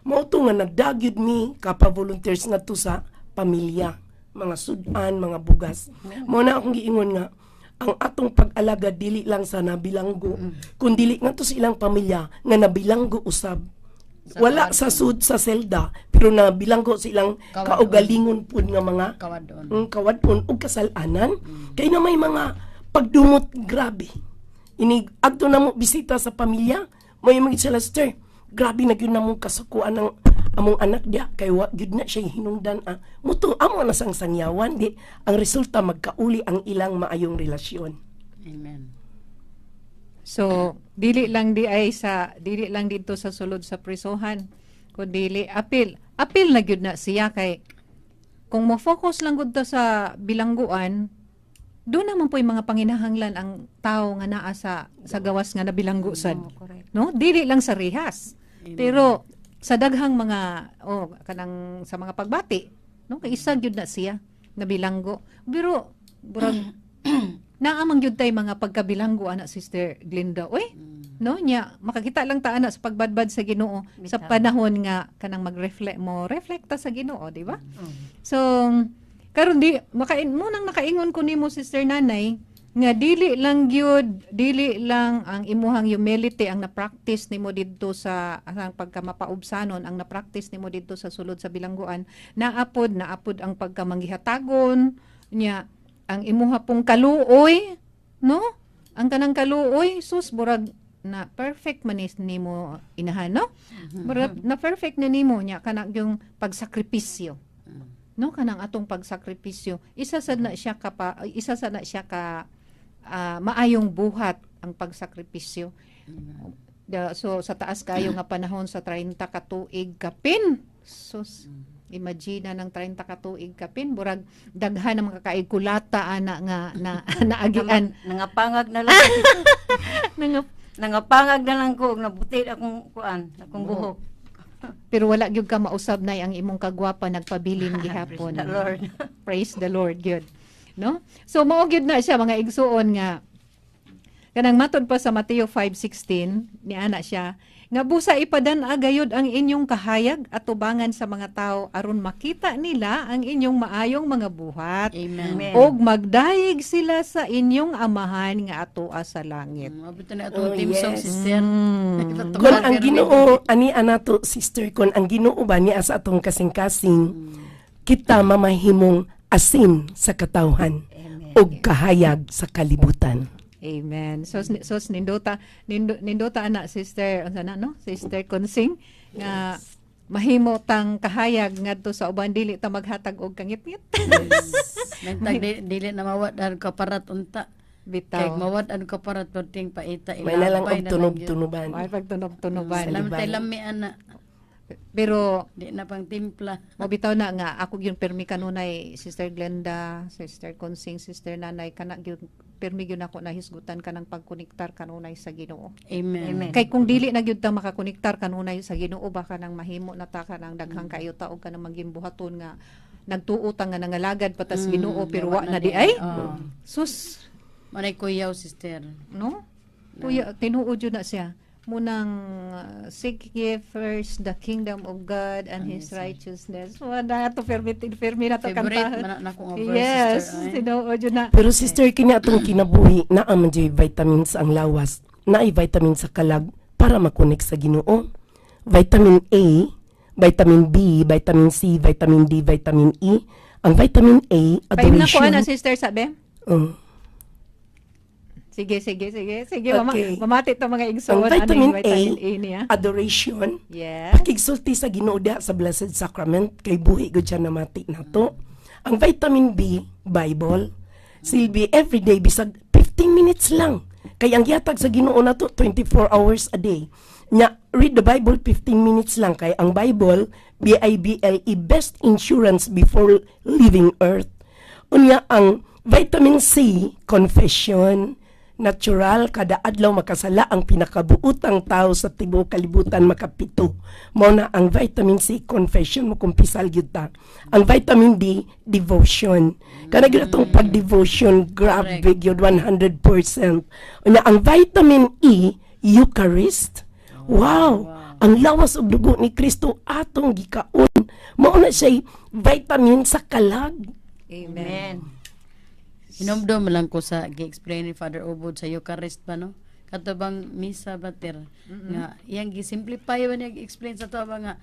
Mao to nga nagdagyud mi kapa volunteers ngadto sa pamilya, mga sudan, mga bugas. Mao na akong giingon nga ang atong pag-alaga dili lang sa nabilanggo, kun dili ngadto sa ilang pamilya nga nabilanggo usab. Wala sa sud sa selda pero nabilanggo sa ilang
Kawadon.
kaugalingon pud nga mga
Kawadon.
Kawadon ug kasalanan kay na may mga pagdumot, grabe. Ini adto na mo bisita sa pamilya, may mga sila, "Sister, grabe na gyud na mong kasukuan ng among anak diya kay wa gyud na siya hinungdan." Ah, muto amo na sang sangyawan di ang resulta magkauli ang ilang maayong relasyon.
Amen.
So, dili lang di ay sa dili lang dito sa sulod sa prisohan, kun dili apil. Apil na gyud na siya kay kung mo-focus lang gud ta sa bilangguan, doon naman po yung mga panginahanglan ang tao nga naa sa gawas nga nabilanggo sad.
Oh, correct.
No? Dili lang sa rehas. Pero sa daghang mga, oh, kanang sa mga pagbati, no, kay isa gyud na siya nabilanggo. Pero burag naa man gyud tay mga pagkabilanggo ana, Sister Glinda. Uy, no nya makakita lang ta ana sa pagbadbad sa Ginoo sa
Bitaw.
panahon nga kanang mag-reflect mo, reflect ta sa Ginoo, di ba? So karon di makain mo nang nakaingon ko nimo, Sister Nanay, nga dili lang gyud, dili lang ang imuhang humility ang na-practice nimo didto sa ang pagkamapaubsanon ang na-practice nimo didto sa sulod sa bilangguan, naapod naapod ang pagkamanggihatagon nya, ang imuha pong kaluoy, no, ang kanang kaluoy, sus, burag na perfect man is nimo inahan, no, burag na perfect na nimo nya kana yung pagsakripisyo. No, kanang atong pagsakripisyo. Isa sa na siya ka maayong buhat ang pagsakripisyo. So sa taas kayo nga panahon sa 30 ka tuig kapin. Sus, imagine na ng 30 ka tuig kapin, burag daghan ang mga kaigkulata ana nga na naagian.
Nangapangag na lang. Nangapangag na lang ko og nabuti akong kuan, akong buhok.
Pero wala gyud ka mausab, nay, ang imong kagwapa nagpabilin gihapon.
Praise the Lord.
Praise the Lord gyud. No? So mao gyud na siya, mga igsuon, nga kanang matod pa sa Mateo 5:16 ni ana siya nga busa ipadan-a gayud ang inyong kahayag atubangan sa mga tao aron makita nila ang inyong maayong mga buhat
Amen.
Amen.
og magdayeg sila sa inyong Amahan nga atoa sa langit.
Abot na atong
Oh,
theme song,
yes.
sister.
Kon ang Ginoo ani anato, sister, kon ang Ginoo ba niya sa atong kasing-kasing, kita mamahimong asin sa katawhan ug kahayag sa kalibutan.
Amen. So so nindota nindota ana, sister, unsa na, no? Sister Consing, nga mahimo tang kahayag ngadto sa uban, dili ta maghatag og kangitngit.
Nagtag dili na mawad ang kaparat unta. Kay
Bitaw.
mawad ang kaparat perting paita.
May na lang
ilapay
og
na
tunob-tunoban.
May pagtunob-tunoban.
yun. Salamat tay lami ana.
Pero
Di na pang timpla.
mobitaw na nga ako gyud permi kanunay, Sister Glenda, Sister Consing, Sister Nanay, kana gyud permi gyud ako nahisgutan kanang pagkonektar kanunay sa Ginoo.
Amen.
Amen.
Kay kung dili na gyud ta makakonektar kanunay sa Ginoo, baka nang mahimo na ta kanang daghang kayo ta og kanang maging buhaton nga nagtuo ta nga nangalagad pa tas Ginoo pero wa na di ay.
Oo.
Sus,
Manay kuyaw, sister.
No? Kuya, tinuod yun na siya. Munang seek ye first the kingdom of God and His righteousness. Wala to permi permi na to
Favorite
kantahan.
man na ako nga verse,
Yes,
sister. Ay.
tinuod yun na.
Pero sister, kini atong kinabuhi naa man jud vitamins ang lawas, naay vitamin sa kalag para makonek sa Ginoo. Vitamin A, vitamin B, vitamin C, vitamin D, vitamin E. Ang vitamin A,
Paim na ko
adoration.
ana, sister, sabi.
Oh.
Sige, sige, sige. Sige, mama, mamati to mga
Ang
igsoon. Ano
vitamin
yung vitamin
A,
A niya?
adoration.
Yes.
Pakigsulti sa Ginoo diha sa Blessed Sacrament kay buhi gud siya namati nato. Ang vitamin B, Bible. Silbi everyday bisag 15 minutes lang. Kay ang gihatag sa Ginoo nato 24 hours a day. Nya read the Bible 15 minutes lang kay ang Bible, B I B L E, best insurance before leaving earth. Unya ang vitamin C, confession. Natural, kada adlaw makasala ang pinakabuutang tao sa tibuok kalibutan, makapito. Mao na ang vitamin C, confession, mo kumpisal gyud ta. Ang vitamin D, devotion. Kana gyud atong pag-devotion, grabe gyud, 100%. Unya ang vitamin E, Eucharist. Wow! Ang lawas ug dugo ni Kristo atong gikaon. Mao na siya vitamin sa kalag.
Amen.
Amen.
Hinumdum lang ko sa gi-explain ni Father Obod sa Eucharist ba, no? Kato bang misa ba ter? Nga iyang gi-simplify ba niya gi-explain sa to ba nga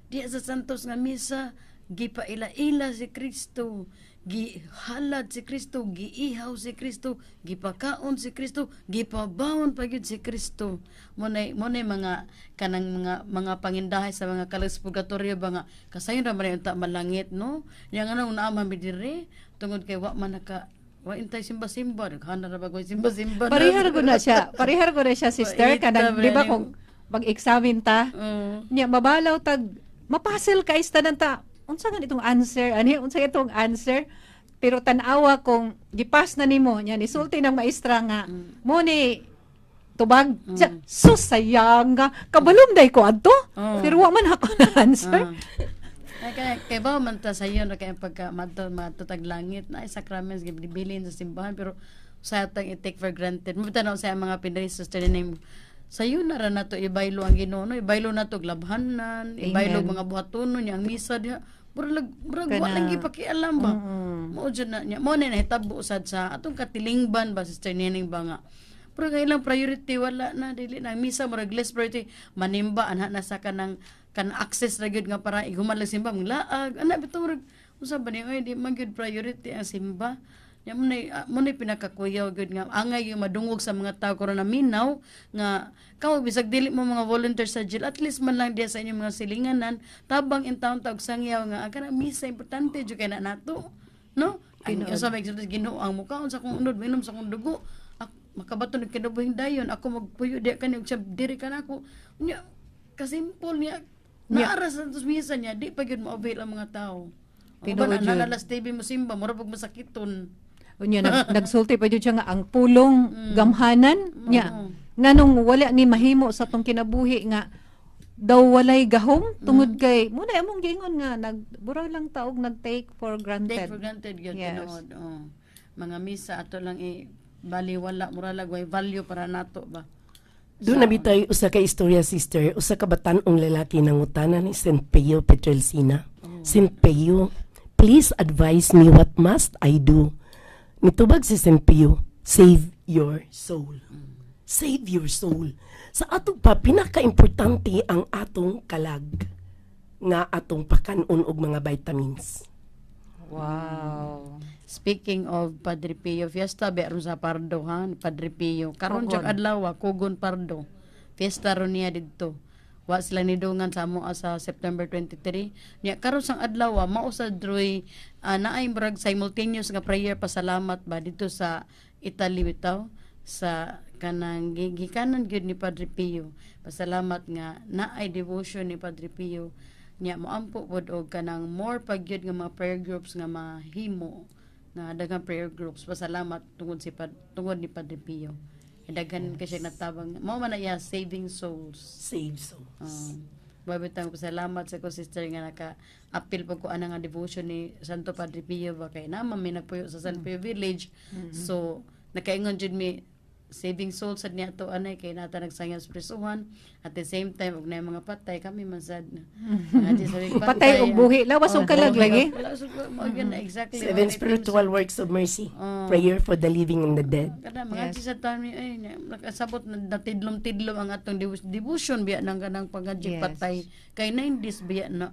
diya sa Santos nga misa gipaila-ila si Kristo, gihalad si Kristo, giihaw si Kristo, gipakaon si Kristo, gipabawon pa gyud si Kristo. Mo nay mga kanang mga pangindahay sa mga kalag sa purgatorio ba nga kasayon ra man unta malangit, no? Yang ano naa man mi diri tungod kay wa man naka wa intay simba-simba, daghan na ra ba ko simba-simba na.
Parehar ko na siya. Parehar ko na siya, sister.
Paita,
Kanang, di ba
Brad.
kung mag-examine ta, niya, mabalaw tag, mapasil ka ista ta, unsa nga itong answer, ani, unsa itong answer, pero tan-awa kung gipas na nimo, niya, nisulti ng maestra nga, mo ni, tubag, siya, sus, sayang nga, kabalom day ko adto, pero wa man ako na answer.
Ay, kay ba man ta sayo na kay pagka madto matutag langit na ay sacraments gibilin sa simbahan pero sa atang i-take for granted. Mo tanaw sa mga pinay, sister name sayo na ra nato ibaylo ang Ginoo, no? Ibaylo nato glabhanan, ibaylo
Amen.
mga buhatonon niya ang misa diha. Murag murag wa
Kana-
lang gipakialam ba. Mao jud na niya. Mao na nahitabo sad sa atong katilingban ba, Sister Nining, ba nga. Pero kay ilang priority wala na, dili na ang misa, murag less priority manimba anha na sa kanang kan access ra gyud nga para iguman lang simba manglaag ana bitaw, murag unsa ba ni, oy, di man gyud priority ang simba. Nya mo na pinakakuyaw gyud nga angay yung madungog sa mga tao karon na minaw nga kamo, bisag dili mo mga volunteer sa jail, at least man lang diya sa inyong mga silinganan, tabang intawon ta og sangyaw nga ang kanang misa importante jud kay na nato, no? Ang sa may Ginoo ang mukaon sa akong unod, minom sa akong dugo, makabaton og kinabuhing dayon. Ako magpuyo diya kani og siya diri kanako. Nya kasimple niya, naara sa tos misa niya, di pa gyud mo-avail ang mga tao.
Tinuod
Tinuod
yun.
na alas TV mo simba, mura pag masakiton.
Unya nagsulti pa jud siya nga ang pulong gamhanan niya. Nganong wala ni mahimo sa tong kinabuhi nga daw walay gahom tungod kay muna among giingon nga nagbura lang taog nag-take for granted.
Take for granted gyud. Tinuod. Oh. Mga misa ato lang i baliwala, mura lag way value para nato ba.
Doon na bitay usa ka istorya, sister, usa ka batan-ong lalaki nangutana ni St. Pio Pietrelcina. "St. Pio, please advise me, what must I do?" Nitubag si St. Pio, "Save your soul. Save your soul." Sa atong pa, pinaka-importante ang atong kalag nga atong pakanon og mga vitamins.
Wow.
Speaking of Padre Pio, fiesta ba ron sa Pardo ha, ni Padre Pio. Karon jag adlaw, Kugon Pardo. Fiesta ron niya didto. Wa sila nidungan sa amo sa September 23. Nya karon sang adlaw, mao sa droy naay murag simultaneous nga prayer pasalamat ba dito sa Italy bitaw sa kanang gikanan gyud ni Padre Pio. Pasalamat nga naay devotion ni Padre Pio. Nya moampo pod og kanang more pagyud nga mga prayer groups nga mahimo nga daghang prayer groups pasalamat tungod ni Padre Pio. E daghan kay siya natabang, mao man na iya saving souls.
Save souls.
Babitang pasalamat sa ko, sister, nga naka apil pag ko ana nga devotion ni Santo Padre Pio ba kay naman may nagpuyo sa San Pio Village. So nakaingon jud mi saving souls sad niya to anay kay nata nagsangyaw sa prisuhan at the same time og na mga patay kami man sad mga di sa
Patay og buhi. Lawas og kalag lagi.
Wala sa mao gyud na exactly.
Seven spiritual works of mercy.
Oh.
Prayer for the living and the dead.
Kada mga yes. sa tami ay nakasabot na natidlom-tidlom ang atong devotion biya ng kanang pangajik patay kay 90s biya na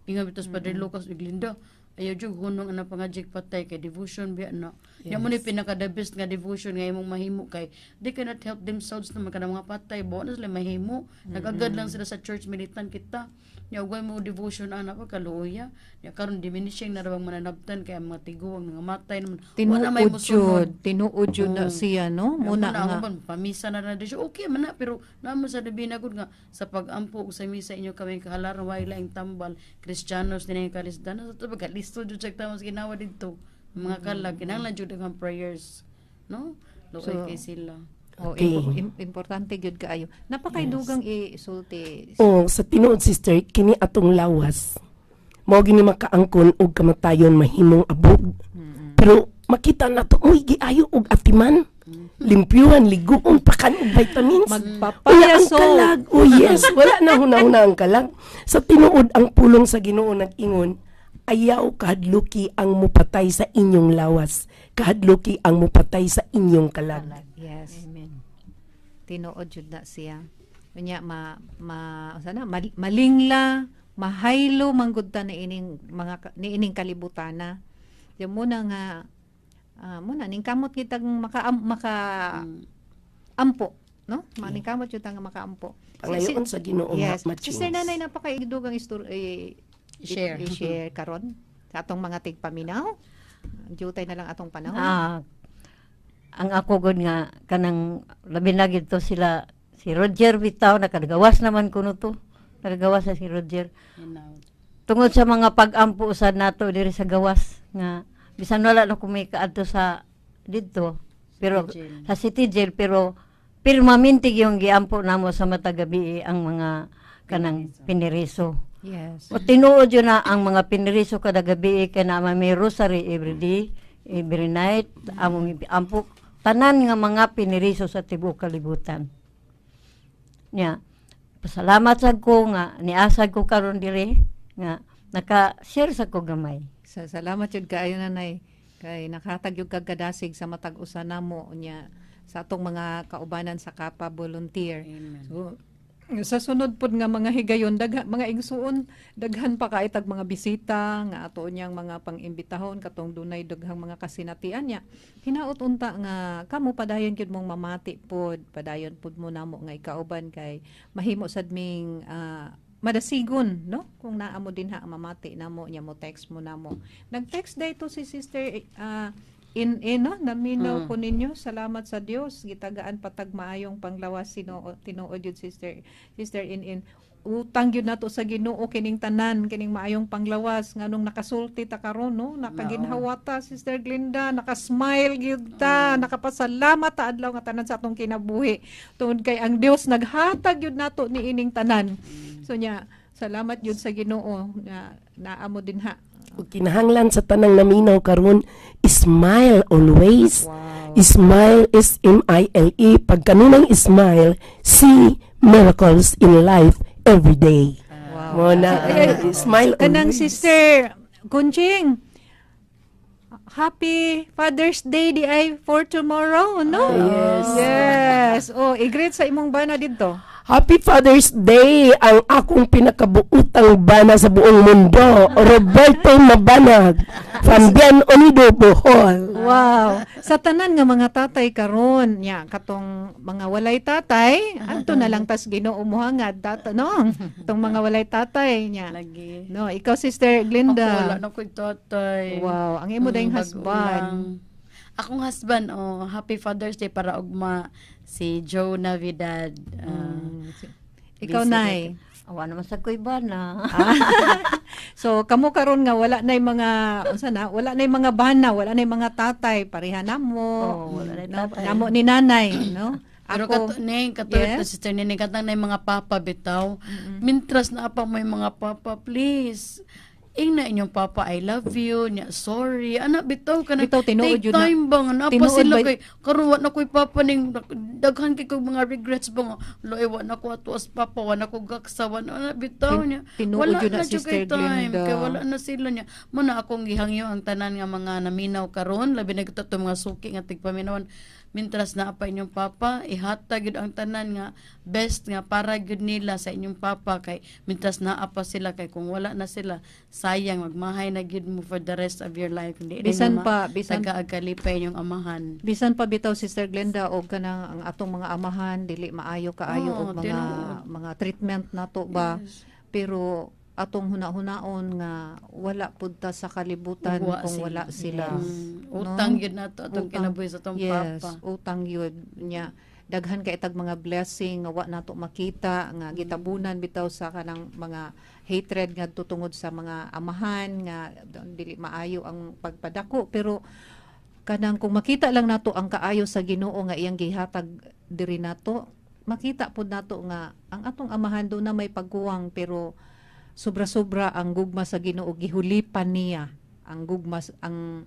ingon bitos Padre Lucas Iglinda, ayaw jud hunong ang pangajik patay kay devotion biya na yes. Mo ni pinaka the best nga devotion nga imong mahimo kay they cannot help themselves naman kanang mga patay bo na sila mahimo, nagagad lang sila sa church militan kita. Nya ugay mo devotion ana pa kaluoya. Nya karon diminishing na raw ang mananabtan kay ang mga tiguang nga matay naman wala may
Tinuod
mosunod.
jud, tinuod jud na siya, no?
Muna
Muna
nga.
nga.
Pamisa na na siya. Okay man na, pero naman sa binagod nga sa pag-ampo ug sa misa inyo kami kahalaran way laing tambal Kristiyanos dinay kalisdan sa tubag listo jud sa tamos ginawa didto mga kalag kinahanglan jud ang prayers, no? Luoy
So,
kay sila.
Oh,
Okay.
importante gyud kaayo. Napakaidugang isulti.
Oh, sa tinuod, sister, kini atong lawas. Mao gini makaangkon og kamatayon mahimong abog. Pero makita nato, uy, giayo og atiman. Limpyuhan, liguon, pakan og vitamins.
Magpapaya
Wala ang
soap.
kalag. Oh yes, wala na huna-huna ang kalag. Sa tinuod ang pulong sa Ginoo nag-ingon, "Ayaw kahadluki ang mupatay sa inyong lawas. Kahadluki ang mupatay sa inyong kalag."
Yes.
Amen.
Tinuod jud na siya. Unya ma ma unsa na malingla, mahaylo manggod ta niining mga niining kalibutana. Di muna nga muna ning kamot kitang maka ampo, no? Maningkamot jud ta nga makaampo.
Pangayoon sa Ginoo
Yes.
nga
Sister Nanay, napakaidugang istor
Share.
I-share karon sa atong mga tigpaminaw. Jutay na lang atong panahon.
Ang ako gud nga kanang labi na gid to sila si Roger bitaw, nakagawas naman kuno to. Nakagawas na si Roger.
Hinaw.
Tungod sa mga pag-ampo sa nato diri sa gawas nga bisan wala na kumi kaadto sa didto pero
City jail.
sa city jail, pero pirmamente yung giampo namo sa matag gabi ang mga kanang piniriso.
Yes.
O tinuod yun na ang mga piniriso kada gabi kay na may rosary every day, every night, among ampo tanan nga mga piniriso sa tibuok kalibutan. Nya, pasalamat sad ko nga niasag ko karon dire nga naka-share sa ko gamay.
Sa salamat jud kaayo, Nanay, kay nakahatag jud kag kadasig sa matag usa namo unya sa atong mga kaubanan sa Kapa volunteer.
Amen.
So Sa sunod pod nga mga higayon, daghan mga igsuon, daghan pa kay tag mga bisita nga ato niyang mga pangimbitahon katong dunay daghang mga kasinatian niya. Hinaot unta nga kamo padayon gyud mong mamati pod, padayon pod mo namo nga ikauban kay mahimo sad ming madasigon, no, kung naa mo dinha mamati namo niya, mo text mo namo. Nag-text dayto si Sister in no, naminaw ko ninyo. Salamat sa Dios, gitagaan patag maayong panglawas, sinuod tinuod yun, Sister in. Utang gyud nato sa Ginoo kining tanan, kining maayong panglawas, nganong nakasulti ta karon, no, nakaginhawa ta, Sister Glinda, nakasmile gyud ta, nakapasalamat ta adlaw nga tanan sa atong kinabuhi tungod kay ang Dios naghatag gyud nato niining tanan. So nya, salamat gyud sa Ginoo nga naa mo dinha.
Ug kinahanglan sa tanang naminaw karon, smile always. Smile, S M I L E. Pag kanunang smile, see miracles in life every day. Mo na
Ay, ay,
smile
kanang
always.
Sister Kunching, Happy Father's Day di ay for tomorrow, no?
Yes.
Yes. Oh, i-greet sa imong bana didto.
Happy Father's Day, ang akong pinakabuutang bana sa buong mundo, Roberto Mabanag from Bien Unido, Bohol.
Wow. Sa tanan nga mga tatay karon, nya katong mga walay tatay, adto na lang tas Ginoo mohangat tata, no? Tong mga walay tatay nya.
Lagi.
No, ikaw, Sister Glinda.
Ako, wala na ko'y tatay.
Wow, ang imo dayong
Bago
husband.
lang. Akong husband, oh, happy Father's Day para ugma, si Joe Navidad.
Ikaw,
busy.
Nay.
Awa naman sa ko'y bana.
So kamo karon nga wala nay mga unsa na, wala nay mga bana, wala nay mga tatay, pareha namo.
Oo, wala nay
No,
tatay.
namo ni nanay, no?
Pero
Ako,
kato, ning, kato,
Yes?
Sister Nining, katang na yung mga papa bitaw. Mintras na pa mo yung mga papa, please. Ingna inyong papa, "I love you," nya, "Sorry." Ana, bitaw ka na.
Bitaw, tinuod
Take
yun na.
time ba nga, naa pa
Tinuod
sila
ba-
kay, karon wa na ko'y papa ning, daghan kay kog mga regrets ba nga, loy, wa na ko ato as papa, wa na ko gaksa, wa na, ana, bitaw niya.
Tinuod
Wala
yun na,
na jud
Sister
kay time,
Glinda.
kay wala na sila niya. Mo na akong gihangyo ang tanan nga mga naminaw karon, labi na gito mga suki nga tigpaminawan. Mintras naa pa inyong papa, ihatag gyud ang tanan nga best nga para gyud nila sa inyong papa kay mintras naa pa sila, kay kung wala na sila, sayang, magmahay na gyud mo for the rest of your life. Hindi
Bisan
ninyo
pa, bisan
taga kalipay inyong amahan.
Bisan pa bitaw, Sister Glenda, og kanang ang atong mga amahan dili maayo kaayo
Oo,
og mga
tinuod.
mga treatment nato ba, pero atong huna-hunaon nga wala pud ta sa kalibutan
Wa
kung wala sila.
Utang
No?
gyud nato atong
Utang.
kinabuhi sa atong
Yes,
papa.
utang yun niya. Daghan kay tag mga blessing nga wa nato makita nga gitabunan bitaw sa kanang mga hatred nga tungod sa mga amahan nga dili maayo ang pagpadako, pero kanang kung makita lang nato ang kaayo sa Ginoo nga iyang gihatag diri nato, makita pud nato nga ang atong amahan do na may pagkuwang, pero sobra-sobra ang gugma sa Ginoo, gihulipan niya ang gugma, ang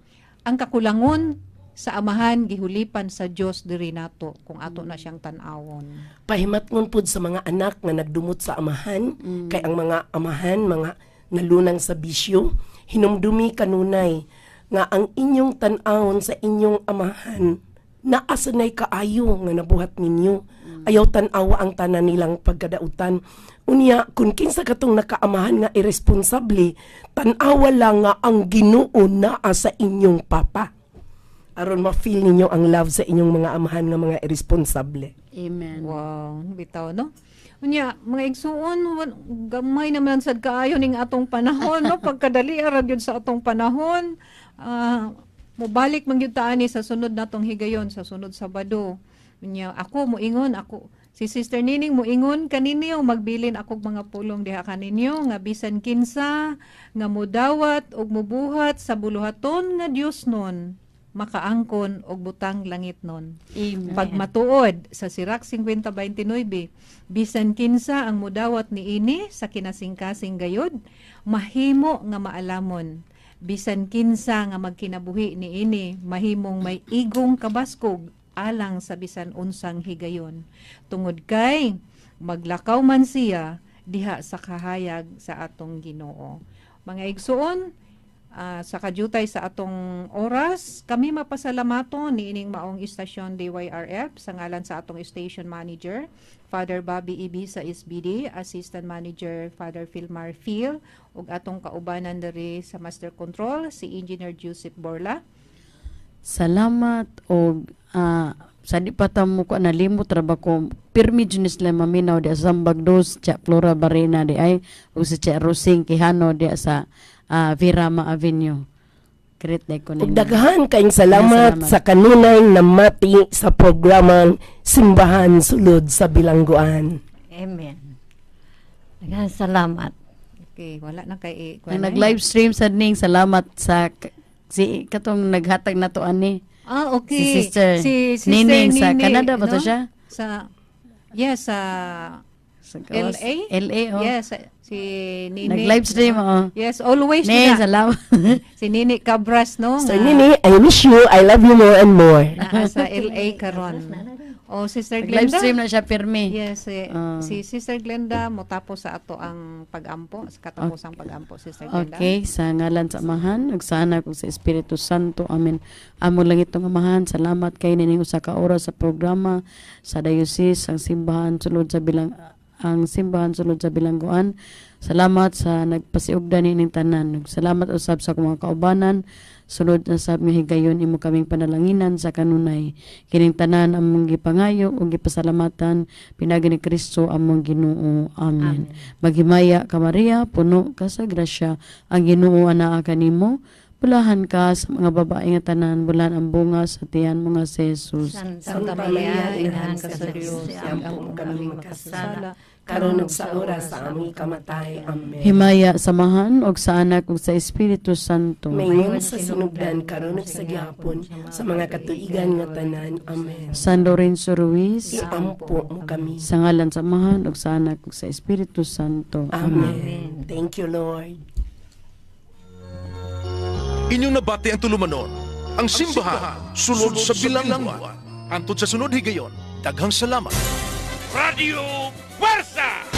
kakulangon sa amahan gihulipan sa Dios diri nato kung ato na siyang tan-awon.
Pahimatngon pud sa mga anak nga nagdumot sa amahan, kay ang mga amahan mga nalunang sa bisyo, hinumdumi kanunay nga ang inyong tan-awon sa inyong amahan naa sa nay kaayo nga nabuhat ninyo. Ayaw tan-awa ang tanan nilang pagkadautan. Unya, kung kinsa katong nakaamahan nga irresponsable, tan-awa lang nga ang Ginoo naa sa inyong papa aron ma-feel ninyo ang love sa inyong mga amahan nga mga irresponsable.
Amen.
Wow, bitaw, no? Unya, mga igsuon, gamay naman sad kaayo ning atong panahon, no? Pagkadali ra gyud sa atong panahon. Mobalik man gyud ta ani sa sunod natong higayon, sa sunod Sabado. Unya, ako moingon, ako si Sister Nining moingon kaninyo, magbilin akog mga pulong diha kaninyo nga bisan kinsa nga mudawat og mubuhat sa buluhaton nga Dios nun, makaangkon og butang langit nun.
Amen.
Pagmatuod sa Sirach 50:29, bisan kinsa ang mudawat niini sa kinasingkasing gayod, mahimo nga maalamon. Bisan kinsa nga magkinabuhi niini, mahimong may igong kabaskog alang sa bisan unsang higayon. Tungod kay maglakaw man siya diha sa kahayag sa atong Ginoo. Mga igsuon, Sa kadyutay sa atong oras, kami mapasalamaton niining maong istasyon DYRF sa ngalan sa atong station manager, Father Bobby Ibisa SBD, Assistant Manager Father Philmar Phil, ug atong kaubanan diri sa Master Control si Engineer Joseph Borla.
Salamat og sa di pa ta mo ko nalimot ra ba ko, pirmi jud ni sila maminaw di sa Sambag Dos, Cha Flora Barena di ay ug si Cha Rosing Quijano di sa Virama Avenue. Great day ko
Ug
ninyo.
daghan kayong salamat
Salamat.
sa kanunay namati sa programang Simbahan Sulod sa Bilangguan.
Amen. Daghang salamat.
Okay, wala na kay
Ang nag-live stream sa ning, salamat sa si katong naghatag nato ani.
Ah, okay.
Si Sister
Si Sister
Nining sa
Nini,
Canada ba to
no?
siya?
Sa Yes, sa
Sa gawas.
LA?
LA, oh.
Yes, si Nini.
Nag-live stream, oh.
Yes, always
Ning,
na.
salamat.
Si Nini Cabras, no?
So
Nga
Nini, I miss you. I love you more and more.
naa sa LA karon. O Sister
Nag-live
Glenda.
stream na siya pirmi.
Yes, eh,
Ah.
si Sister Glenda motapos sa ato ang pagampo, sa katapusang pagampo, Sister Glenda.
Okay, sa ngalan sa Amahan, ug sa Anak ug sa Espiritu Santo. Amen. Amo lang itong Amahan, salamat kay nining usa ka oras sa programa sa diocese ang simbahan sulod sa bilang ang simbahan sulod sa bilangguan. Salamat sa nagpasiugda nining tanan. Ug salamat usab sa akong mga kaubanan sulod na sab nga higayon imo kaming panalanginan sa kanunay. Kining tanan among gipangayo ug gipasalamatan pinaagi ni Kristo among Ginoo. Amen. Maghimaya ka, Maria, puno ka sa grasya, ang Ginoo anaa kanimo. Bulahan ka sa mga babae nga tanan, bulahan ang bunga sa tiyan mo nga si Jesus.
Santa Maria, inahan ka sa Dios,
Iampo mo kami
makasala,
karon ug sa oras sa aming kamatay. Amen.
Himaya sa Amahan ug sa Anak ug sa Espiritu Santo.
Maingon sa sinugdan karon ug sa gihapon sa mga katuigan nga tanan. Amen.
San Lorenzo Ruiz,
Iampo mo kami.
sa ngalan sa Amahan ug sa Anak ug sa Espiritu Santo.
Amen. Thank you, Lord.
Inyong nabati ang tulumanon, ang simbahan, sulod sa bilangguan. Hantod sa sunod higayon, daghang salamat.
Radio Fuerza!